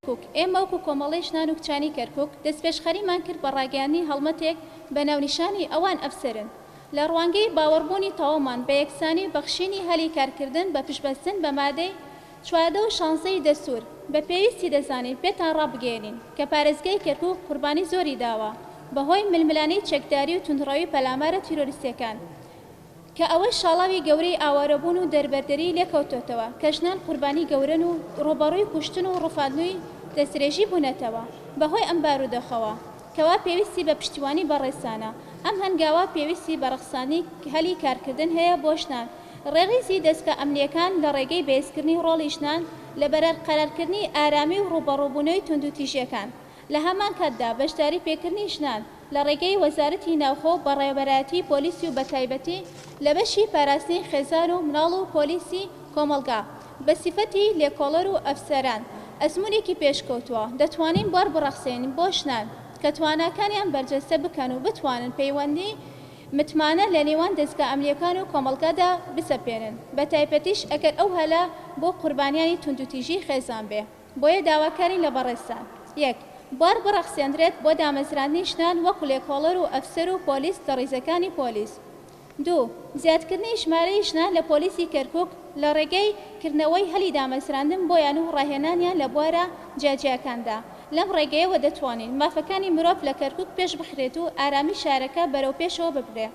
کەرکوک ئێمە وەکو کۆمەڵەی ژنان و کچانی کەرکوک دەستپێشخەریمان کرد بە ڕاگەیاندنی هەڵمەتێک بە ناونیشانی ئەوان ئەفسەرن لە ڕوانگەی باوەڕبوونی تەواومان بە یەکسانی و بەخشینی هەلی کارکردن بە پشتبەستن بە مادەی 14 و 16 ی دەستور بە پێویستی دەزانین پێتان ڕابگەیەنین کە پارێزگای کەرکوک قوربانی زۆری داوە بەهۆی ململانێی چەکداری و توندڕەوی پەلامارە تیرۆریستیەکان کە ئەوەش شاڵاوی گەورەی ئاوارەبوون و دەربەدەری لێکەوتۆتەوە کە ژنان قوربانی گەورەن و ڕووبەڕووی کوشتن و ڕفاندن و دەستدرێژی بوونەتەوە بەهۆی ئەم بارودۆخەوە کەوا پێویستی بە پشتیوانی بەڕێزتانە ئەم هەنگاوە پێویستی بە ڕەخساندنی هەلی کارکردن هەیە بۆ ژنان ڕێڕیزی دەزگا ئەمنییەکان لە ڕێگەی بەهێزکردنی ڕۆڵی ژنان لە بەرقەرارکردنی ئارامی و ڕووبەڕووبوونەوەی توندوتیژییەکان لە هەمان کاتدا بەشداری پێکردنی ژنان لە ڕێگەی وەزارەتی ناوخۆ و بەڕێوەبەرایەتی پۆلیسی و بەتایبەتی لە بەشی پاراستنی خێزان و مناڵ و پۆلیسی کۆمەڵگا بە سیفەتی لێکۆڵەر و ئەفسەران ئەزموونێکی پێشکەوتووە دەتوانین بوار بڕەخسێنین بۆ ژنان کە تواناکانیان بەرجەستە بکەن و بتوانن پەیوەندی متمانە لە نێوان دەزگا ئەمنییەکان و کۆمەڵگادا بسەپێنن بەتایبەتیش ئەگەر ئەو هەلە بۆ قوربانیانی توندوتیژی خێزان بێ. بۆیە داواکارین لە بەڕێزتان. یەک. بوار بڕەخسێندرێت بۆ دامەزراندنی ژنان وەکو لێکۆڵەر و ئەفسەر و پۆلیس لە ڕیزەکانی پۆلیس. دوو. زیادکردنی ژمارەی ژنان لە پۆلیسی کەرکوک لە ڕێگەی کردنەوەی هەلی دامەزراندن بۆیان و ڕاهێنانیان لە بوارە جیاجیاکاندا. لەم ڕێگەیەوە دەتوانین مافەکانی مرۆڤ لە کەرکوک پێشبخرێت و ئارامی شارەکە بەرەو پێشەوە ببرێ.